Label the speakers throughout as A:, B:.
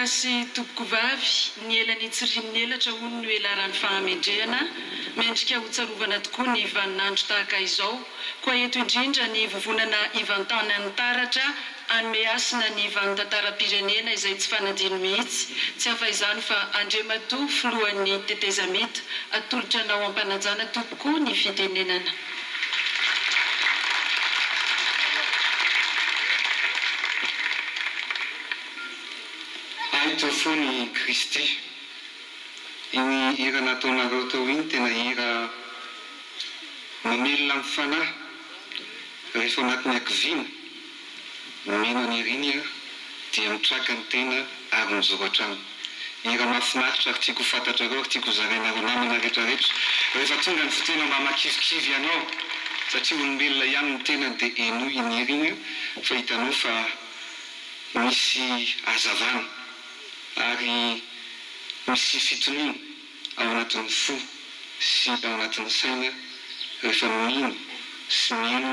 A: Tompokolahy sy tompokovavy, ny ela nitsirian'ny elatra hono no elaran'ny fahamendrehana, mendrika hotsarovana tokoa ny vaninandro tahaka izao, koa eto indrindra ny vovonana ivantanan'ny taratra hanome hasina ny vanin-tantaram-pirenena izay tsy fanadino mihitsy, tsy hafa izany fa Andriamatoa Filohan'ny tetezamita, atolotra anao am-panajana tompoko ny fitenenana.
B: Hay teo foana i Kristy. Iny hira nataonareo teo iny tena hira mamelona ny fanahy rehefa anatin'ny hakiviana. Mino an'iriny aho dia mitraka ny tena ary mijoro hatrany. Hira mahafinaritra ary tiako ho fantatrareo ary tiako ho zarainareo namana rehetra rehetra. Rehefa tonga ny fotoana mba mahakivikivy anao satria olombelona ihany ny tenany dia henoy iny hira iny fa hitanao fa misy hazavana ary misy fitoniana ao anatin'ny fo sy ao anatin'ny saina rehefa mino sy mihaino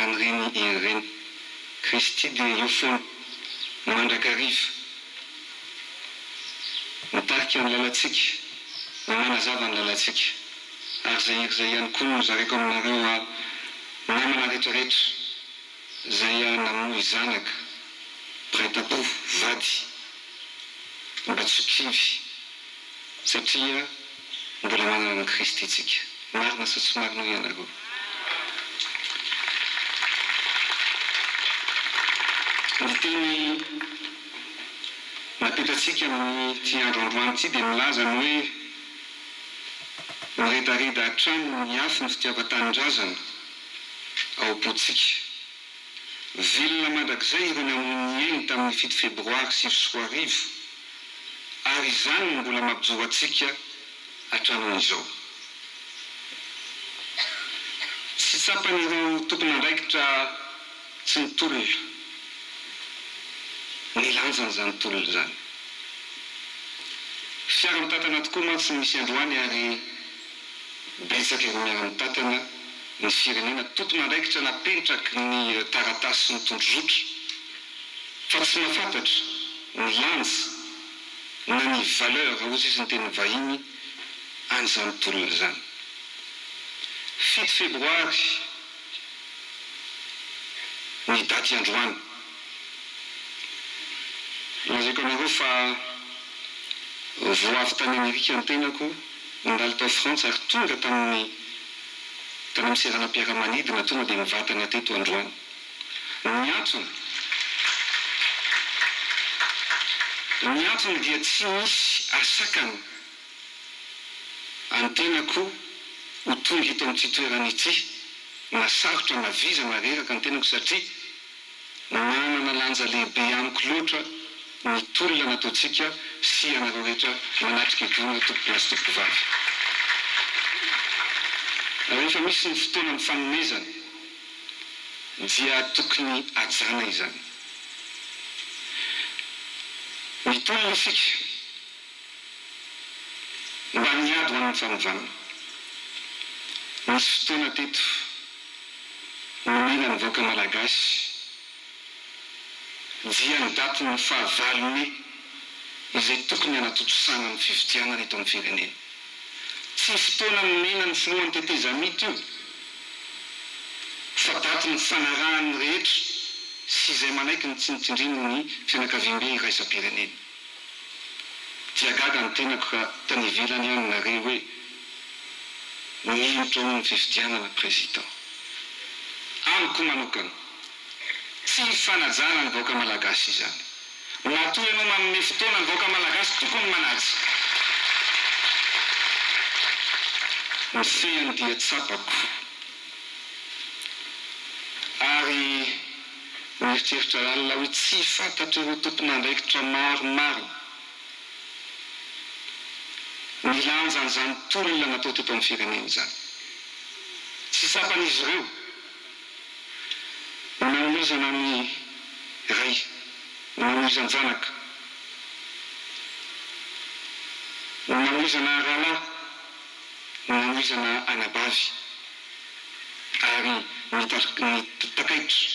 B: an'ireny hira ireny. Kristy dia eo foana, mandrakariva, mitarika ny lalantsika, manazava ny lalantsika. Ary izay hira izay ihany koa no zaraiko aminareo namana rehetra rehetra izay namoy zanaka, mpiray tampo, vady, mba tsy ho kivy. Satria mbola manana an'i Kristy tsika. Marina sa tsy marina hoy ianareo? Ny teny napetratsika amin'ity andro androany ity dia milaza ny hoe miredareda hatrany ny afo ny fitiavan-tanindrazana ao am-pontsika. Velona mandrakizay ireo namoy ny ainy tamin'ny fito febroary 2009 ary izany no mbola mampijoro antsika hatramin'izao. Tsy tsapan'ireo tompon'andraikitra tsy nitolona ny lanjan'izany tolona izany. Fiara mitantana tokoa mantsy no misy androany ary betsaka ireo miara-mitantana ny firenena tompon'andraikitra napetraky ny taratasy sy ny tondrozotra fa tsy mahafantatra ny lanja na ny valeur hozy izy ny teny vahiny an'izany tolona izany. 7 febroary ny daty androany. Lazaiko anareo fa vao avy tany Amerika ny tenako, nandalo tao Frantsa ary tonga tamin'ny tany amin'ny seranam-piaramanidina tonga dia nivatana teto androany. Ny antony? Ny antony dia tsy misy asakana an'ny tenako ho tonga eto amin'ity toerana ity na sarotra na vizana reraka ny tenako satria Manana lanja lehibe amiko loatra ny tolona nataontsika sy ianareo rehetra manatrika etoana tompokolahy sy tompokovavy. Rehefa misy ny fotoana mifanomezana dia tokony hajana izany. Mitolona isika mba niady ho an'ny fanovana. Nisy fotoana teto nomena ny vahoaka malagasy dia ny datin'ny faha valo mey izay tokony hanatontosana ny fifidianana eto amin'ny firenena. Tsy fotoana nomena ny filohan'ny tetezamita io fa daty nifanarahan'ny rehetra sy izay manaiky ny tsinitsindrin'ny fianakaviambe iraisam-pirenena. Dia gaga ny tenako ka tany ivelany aho no nare hoe Mihemotra hono ny fifidianana président. Amiko manokana, tsy fanajana ny vahoaka malagasy izany. Matoa ianao manome fotoana ny vahoaka malagasy tokony manaja. Ny fehiny dia tsapako ary mieritreritra lalina hoe tsy fantatr'ireo tompon'andraikitra maro marina ny lanjan'izany tolona natao teto amin'ny firenena izany. Tsy tsapan'izy ireo ny namoizana ny ray, ny namoizan-janaka, ny namoizana rahalahy, ny namoizana anabavy ary ny takaitra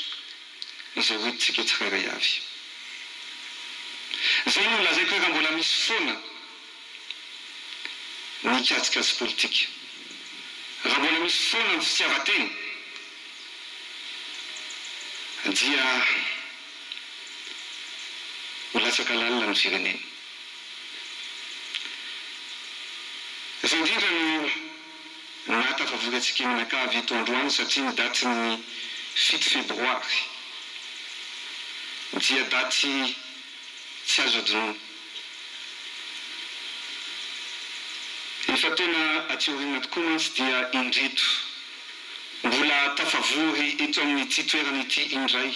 B: izay hoentintsika tsirairay avy. Izay no lazaiko hoe raha mbola misy foana ny kajikajy politika, raha mbola misy foana ny fitiavan-tena dia ho latsaka lalina ny firenena. Izay indrindra no nahatafavory antsika mianakavy eto androany satria ny datin'ny fito febroary dia daty tsy azo adinoina. Efa taona aty aoriana tokoa mantsy dia indreto mbola tafavory eto amin'ity toerana ity indray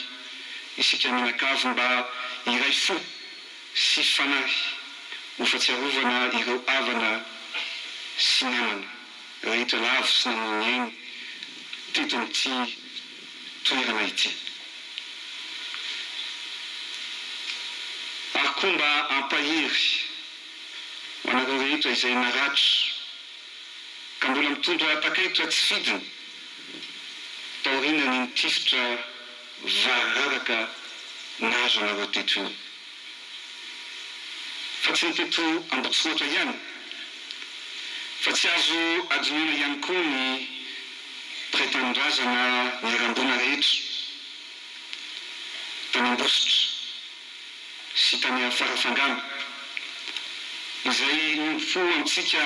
B: isika mianakavy mba hiray fo sy fanahy ho fahatsiarovana ireo havana sy namana rehetra lavo sy namoy ny ainy teto amin'ity toerana ity. Ary koa mba hampahery ho anareo rehetra izay naratra ka mbola mitondra takaitra tsy fidiny taorianan'iny tifitra vary raraka nahazo anareo teto iny. Fa tsy ny teto Ambohitsiroatra ihany, fa tsy azo adinoina ihany koa ny mpiray tanindrazana niharam-boina rehetra tany Ambositra sy tany Farafangana, izay mifoha amintsika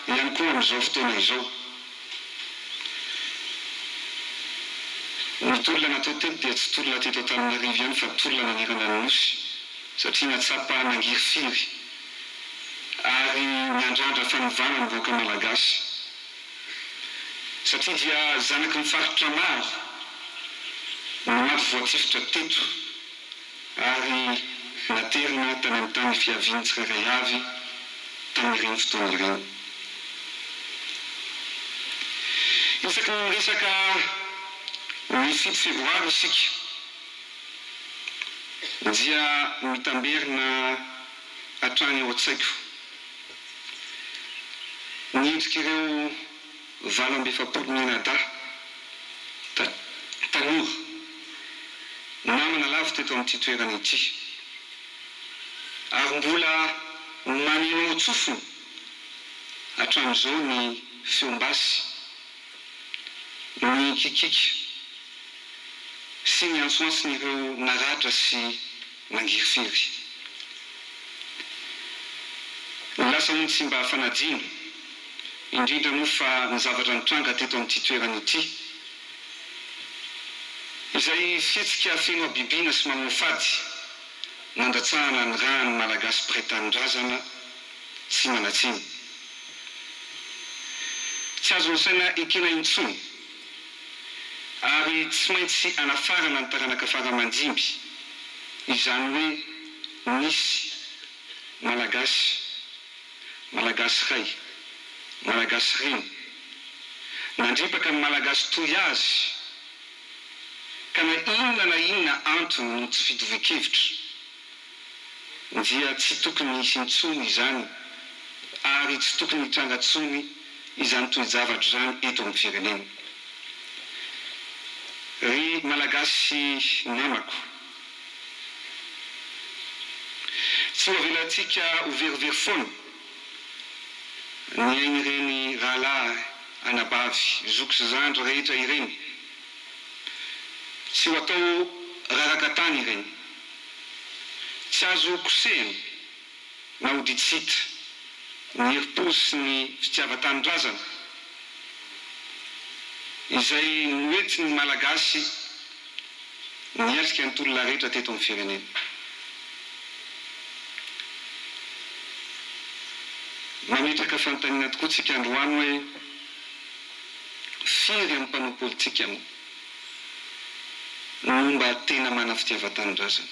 B: ihany koa amin'izao fotoana izao. Ny tolona natao teto dia tsy tolona teto Antananarivo ihany fa tolona nanerana ny Nosy satria natsapa nangirifiry ary niandrandra fanovana ny vahoaka Malagasy satria dia zanaky ny faritra maro no maty voatifitra teto ary naterina tany amin'ny tany fiaviany tsirairay avy tamin'ireny fotoana ireny. Isaky ny miresaka ny fito febroary isika dia mitamberina hatrany ao an-tsaiko ny endrik'ireo 48 mianadahy tanora namana lavo teto amin'ity toerana ity ary mbola maneno ao an-tsofiny hatramin'izao ny feom-basy, ny kikiaka sy ny antsoantson'ireo naratra sy nangirifiry. Ny lasa hono tsy mba fanadino, indrindra moa fa ny zavatra nitranga teto amin'ity toerana ity, izay fihetsika feno habibiana sy mamoafady nandatsahana ny ràn'ny Malagasy mpiray tanindrazana tsy manan-tsiny. Tsy azon'ny saina ekena intsony ary tsy maintsy anafarana ny taranaka fara aman-dimby izany hoe nisy Malagasy, Malagasy ray, Malagasy reny, nandripaka ny Malagasy toy azy ka na inona na inona antony no tsy fitovian-kevitra dia tsy tokony hisy intsony izany ary tsy tokony hitranga intsony izany toe-javatra izany eto amin'ny firenena. Ry Malagasy namako, tsy ho avelantsika ho verivery foana ny ain'ireny rahalahy, anabavy, zoky sy zandry rehetra ireny. Tsy ho atao raraka tany ireny. Tsy azo kosehina na hodidy hita ny herim-po sy ny fitiavan-tanindrazana izay noentin'ny Malagasy niatrika ny tolona rehetra teto amin'ny firenena. Mametraka fanontaniana tokoa tsika androany hoe firy amin'ny mpanao politika moa no mba tena mana fitiavan-tanindrazana?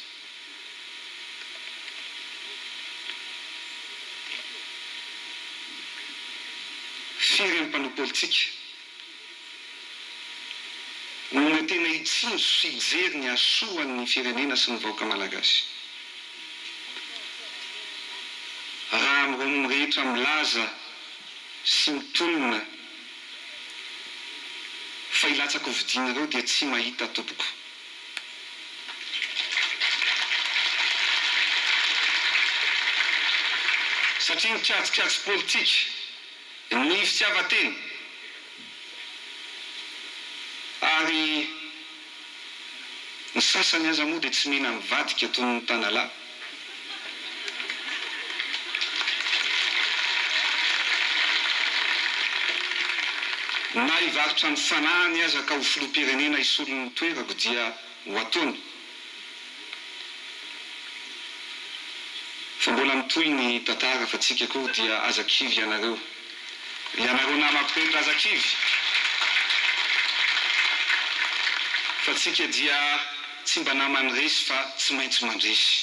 B: Firy amin'ny mpanao politika no mba tena hitsinjo sy hijery ny hasoan'ny firenena sy ny vahoaka malagasy? Raha amin'ireo rehetra milaza sy mitonona fa hilatsa-kovidiana ireo dia tsy mahita tompoko. Satria ny kajikajy politika, ny fitiavan-tena ary ny sasany aza moa dia tsy mena mivadika toy ny tanalahy. Na hivarotra ny fanahiny aza ka ho filoham-pirenena hisolo ny toerako dia ho ataony. Fa mbola mitohy ny tantara fa tsika koa dia aza kivy ianareo. Ianareo namako rehetra aza kivy. Fa tsika dia tsy mba naman'ny resy fa tsy maintsy mandresy.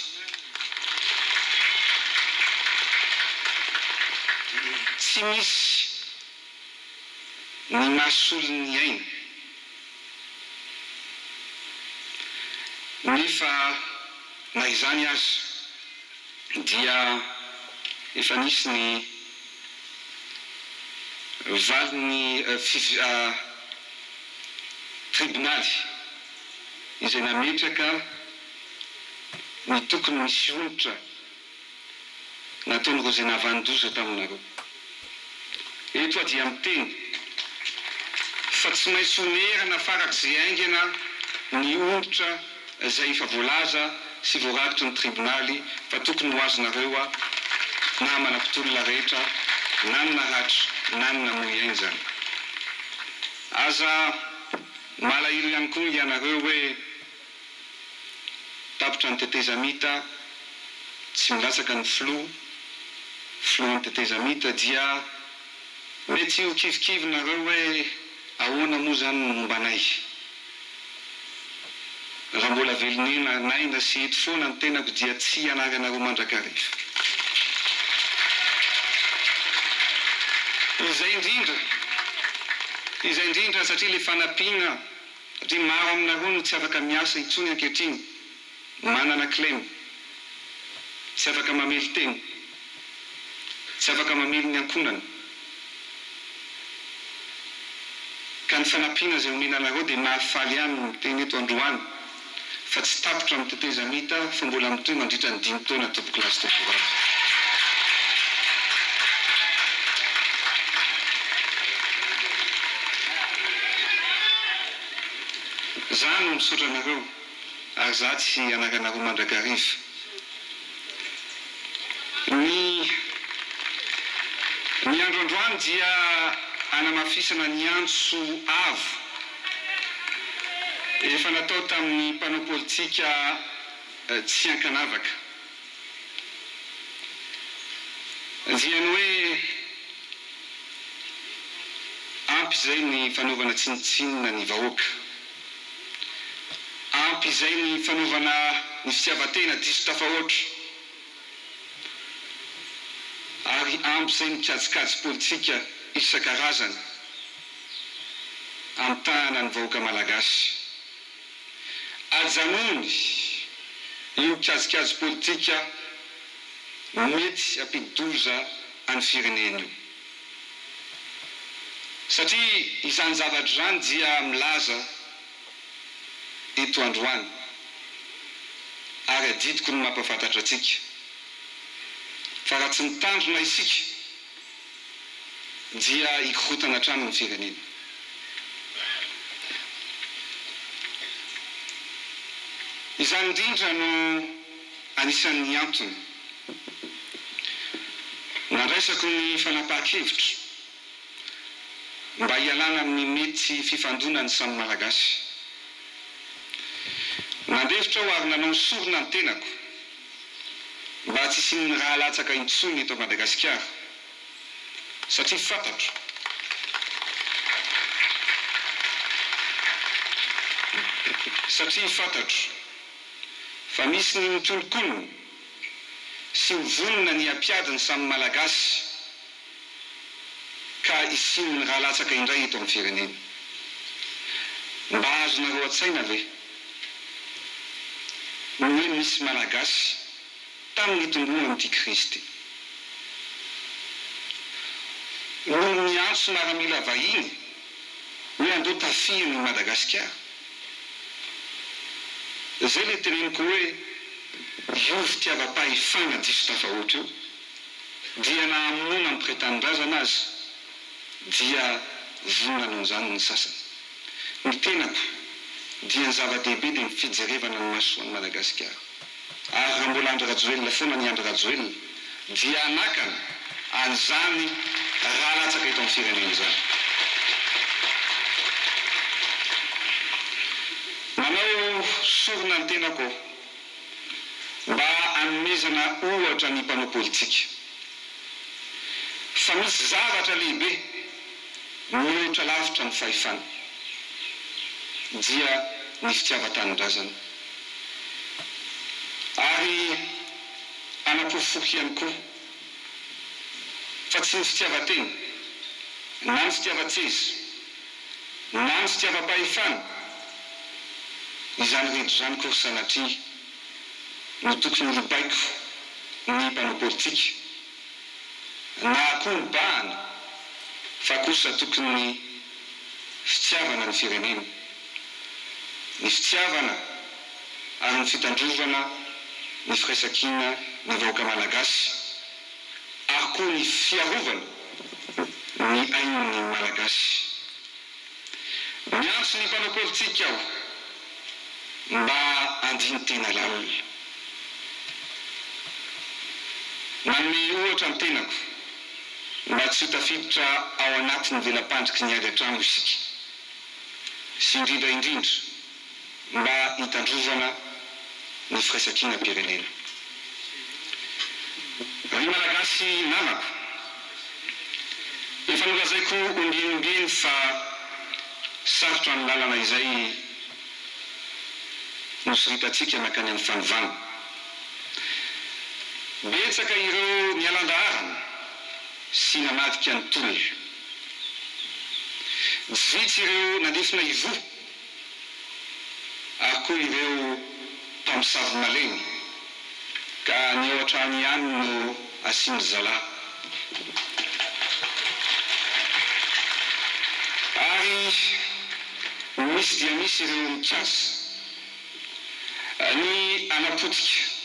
B: Tsy misy ny mahasolo ny aina. Nefa na izany aza dia efa nisy ny valin'ny tribonaly izay nametraka ny tokony misy onitra nataon'ireo izay nahavanon-doza taminareo. Eto aho dia miteny fa tsy maintsy honerana farak'izay haingana ny onitra izay efa voalaza sy voarakitry ny tribonaly fa tokony ho azonareo namana mpitolona rehetra na ny naratra na ny namoy aina izany. Aza malahelo ihany koa ianareo hoe Tapitra ny tetezamita, tsy milatsaka ny filoha, filohan'ny tetezamita dia mety ho kivikivy nareo hoe ahoana moa zany ny momba anay? Raha mbola velon'aina n'aina sy eto foana ny tenako dia tsy hanary anareo mandrakariva. Izay indrindra, izay indrindra satria le fanampiana Satria maro aminareo no tsy afaka miasa intsony ankehitriny, manana kilema, tsy afaka mamely tena, tsy afaka mamely ny ankohonany. Ka ny fanampiana izay omena anareo dia mahafaly ahy ny miteny eto androany fa tsy tapitra amin'ny tetezamita fa mbola mitohy mandritra ny dimy taona tompokolahy sy tompokovavy. Za no misaotra anareo ary za tsy hanaranareo mandrakariva. Ny ny andro androany dia hanamafisana ny antso avo efa natao tamin'ny mpanao politika tsy ankanavaka. Dia ny hoe ampy izay ny fanaovana tsinontsinona ny vahoaka. Ampy izay ny fanaovana ny fitiavan-tena diso tafahoatra. Ary ampy izay ny kajikajy politika isan-karazany amitahana ny vahoaka malagasy. Ajanony io kajikajy politika mety hampidi-doza any firenena io. Satria izany zavatra izany dia milaza eto androany ary adidiko ny mampahafantatra antsika fa raha tsy mitandrina isika dia hikorontana hatrany ny firenena. Izany indrindra no anisan'ny antony nandraisako ny fanapahan-kevitra mba hialana amin'ny mety fifandonan'ny samy Malagasy. Nandefitra aho ary nanao sorona ny tenako mba tsy hisian'ny rà latsaka intsony eto Madagasikara satria fantatro satria fantatro fa misy ny mikononkonona sy mivonona ny hampiady ny samy Malagasy ka hisian'ny rà latsaka indray eto amin'ny firenena. Mba azonareo an-tsaina ve ny hoe misy Malagasy tamin'ny nitomboan'ity krizy ity no miantso maramila vahiny hoe andao tafihina i Madagasikara? Zay le teneniko hoe io fitiavam-pahefana diso tafahoatra io. Dia na hamonoana ny mpiray tanindrazana aza dia vonona hanao an'izany ny sasany. Ny tenako dia ny zava-dehibe dia ny fijerevana ny mahasoa an'i Madagasikara. Ary raha mbola Andry Rajoelina foana ny Andry Rajoelina dia hanakana an'izany ra latsaka eto amin'ny firenena izany. Manao sorona ny tenako aho mba hanomezana ohatra ny mpanao politika fa misy zavatra lehibe mihoatra lavitra ny fahefana dia ny fitiavan-tanindrazana ary hanaporofoko ihany koa fa tsy ny fitiavan-tena na ny fitiavan-tseza na ny fitiavam-pahefana izany rehetra izany akory sanatria no tokony hibaiko ny mpanao politika na koa ny bahana fa kosa tokony ny fitiavana ny firenena, ny fitiavana ary ny fitandrovana ny firaisankina ny vahoaka Malagasy ary koa ny fiarovana ny ain'ny Malagasy. Miantso ny mpanao politika aho mba handini-tena lalina. Manome ohatra ny tenako mba tsy ho tafiditra ao anatin'ny vela-pandriky ny ady an-trano isika, sy indrindra indrindra mba hitandrovana ny firaisankinam-pirenena. Ry Malagasy namako, efa nolazaiko ombieny ombieny fa sarotra ny lalana izay nosoritantsika nankany amin'ny fanovana. Betsaka ireo nialan-daharana sy namadika ny tolona. Tsy vitsy ireo nandefona ivoho ary koa ireo mpamosavy malemy ka ny ao an-trano ihany no asian-dry zalahy. Ary misy dia misy ireo mikasa ny hanapotika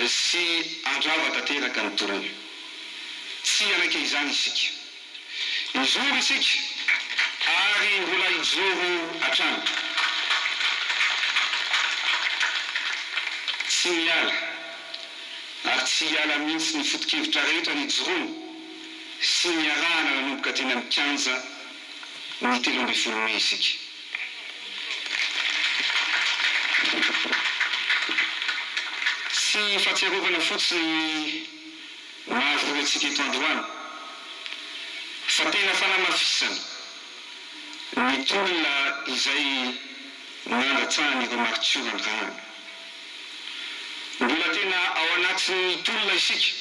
B: sy handrava tanteraka ny tolona. Tsy hanaiky izany isika. Hijoro isika ary mbola hijoro hatrany. Tsy miala ary tsy hiala mihitsy ny foto-kevitra rehetra nijoroana sy niarahana nanomboka teny amin'ny kianja ny 13 mey isika. Tsy fahatsiarovana fotsiny ny mahavory antsika eto androany fa tena fanamafisana ny tolona izay nandatsahan'ireo maritiora ny rany. Mbola tena ao anatin'ny tolona isika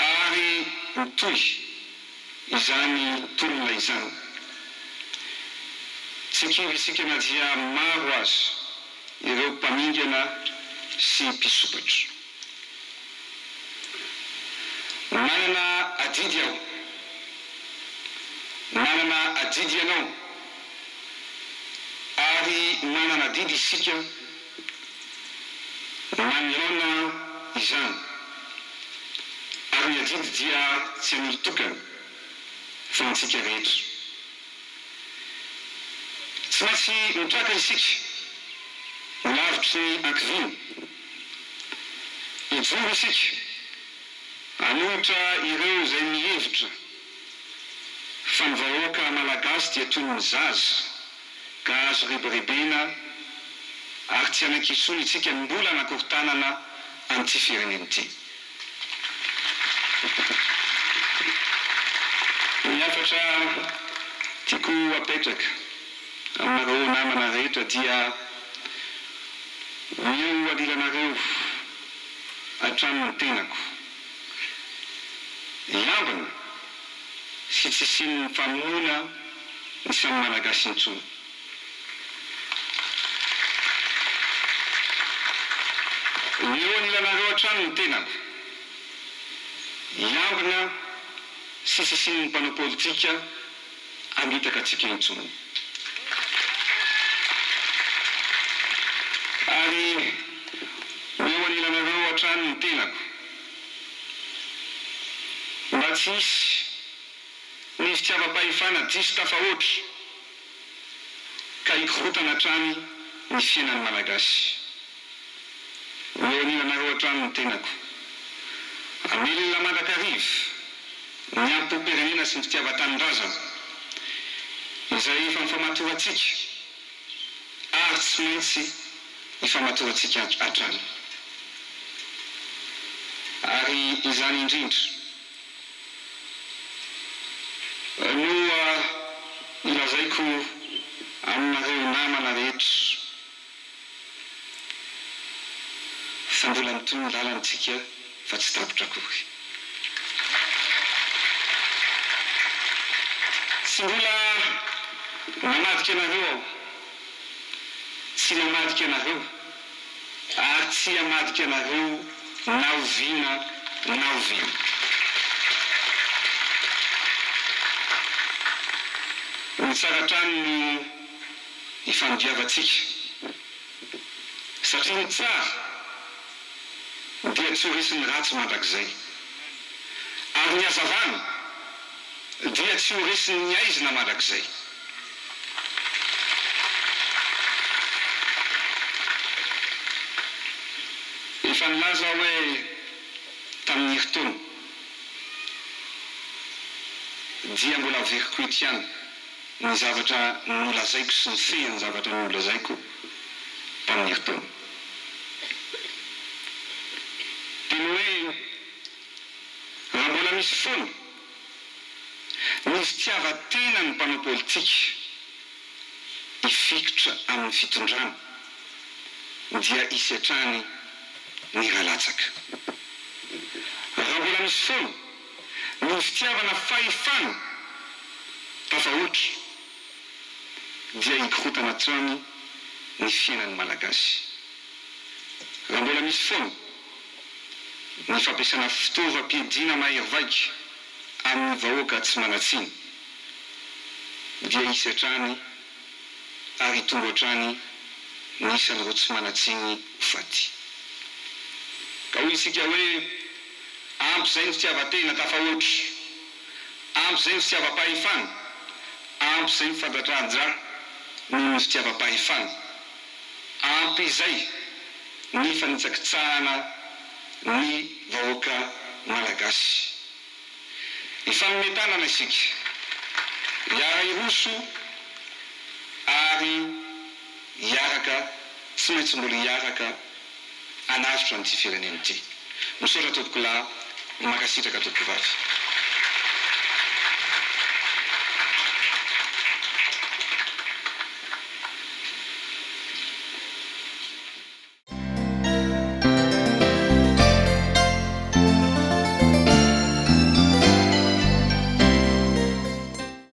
B: ary mitohy izany tolona izany. Tsy kivy isika na dia maro aza ireo mpamingana sy mpisopatra. Manana adidy aho. Manana adidy ianao. Ary manana adidy isika manoloana izany. Ary ny adidy dia tsy an'olon-tokana fa antsika rehetra. Tsy maintsy mitraka isika ho lavitry ny ankiviana. Hijoro isika hanohitra ireo izay mihevitra fa ny vahoaka Malagasy dia toy ny zaza ka azo rebirebena ary tsy hanaiky intsony isika ny mbola hanakorontanana an'ity firenena ity. Ny hafatra tiako apetraka aminareo namana rehetra dia ny eo anilanareo hatrany ny tenako. Hiambina sy tsy hisian'ny famonoana ny samy Malagasy intsony. Ny eo anilanareo hatrany ny tenako. Hiambina sy tsy hisian'ny mpanao politika hamitaka antsika intsony. Ary ho eo anilanareo hatrany ny tenako. tsy hisy ny fitiavam-pahefana diso tafahoatra ka hikorontana hatrany ny fiainan'ny Malagasy. Ho eo anilanareo hatrany ny tenako. Hamelona mandrakariva ny am-pom-pirenena sy ny fitiavan-tanindrazana izay efa nifamatorantsika ary tsy maintsy hifamatorantsika hatrany. Ary izany indrindra no ilazaiko aminareo namana rehetra fa mbola mitohy ny lalana tsika fa tsy tapitra akory. Tsy mbola namadika anareo aho, tsy namadika anareo ary tsy hamadika anareo na oviana na oviana. Ny tsara hatrany no ifandiavantsika satria ny tsara dia tsy ho resin'ny ratsy mandrakizay ary ny hazavana dia tsy ho resin'ny haizina mandrakizay. Efa nilaza aho hoe tamin'ny herintaona dia mbola averiko eto ihany ny zavatra nolazaiko sy ny fehin'ny zavatra nolazaiko tamin'ny herintaona. Dia ny hoe raha mbola misy foana ny fitiavan-tenan'ny mpanao politika hifikitra amin'ny fitondrana dia hisy hatrany ny ra latsaka. Raha mbola misy foana ny fitiavana fahefana tafahoatra dia hikorontana hatrany ny fiainan'ny Malagasy. Raha mbola misy foana ny fampiasana fitaovam-piadiana mahery vaika amin'ny vahoaka tsy manan-tsiny dia hisy hatrany ary hitombo hatrany ny isan'ireo tsy manan-tsiny ho faty. Ka hoy isika hoe ampy izay ny fitiavan-tena tafahoatra, ampy izay ny fitiavam-pahefana, ampy izay ny fandatsahan-dra noho ny fitiavam-pahefana, ampy izay ny fanitsakitsahana ny vahoaka Malagasy. Hifanome tanana isika, hiara-hiroso ary hiaraka, tsy maintsy mbola hiaraka hanavotra an'ity firenena ity. Misaotra tompokolahy, mankasitraka tompokovavy.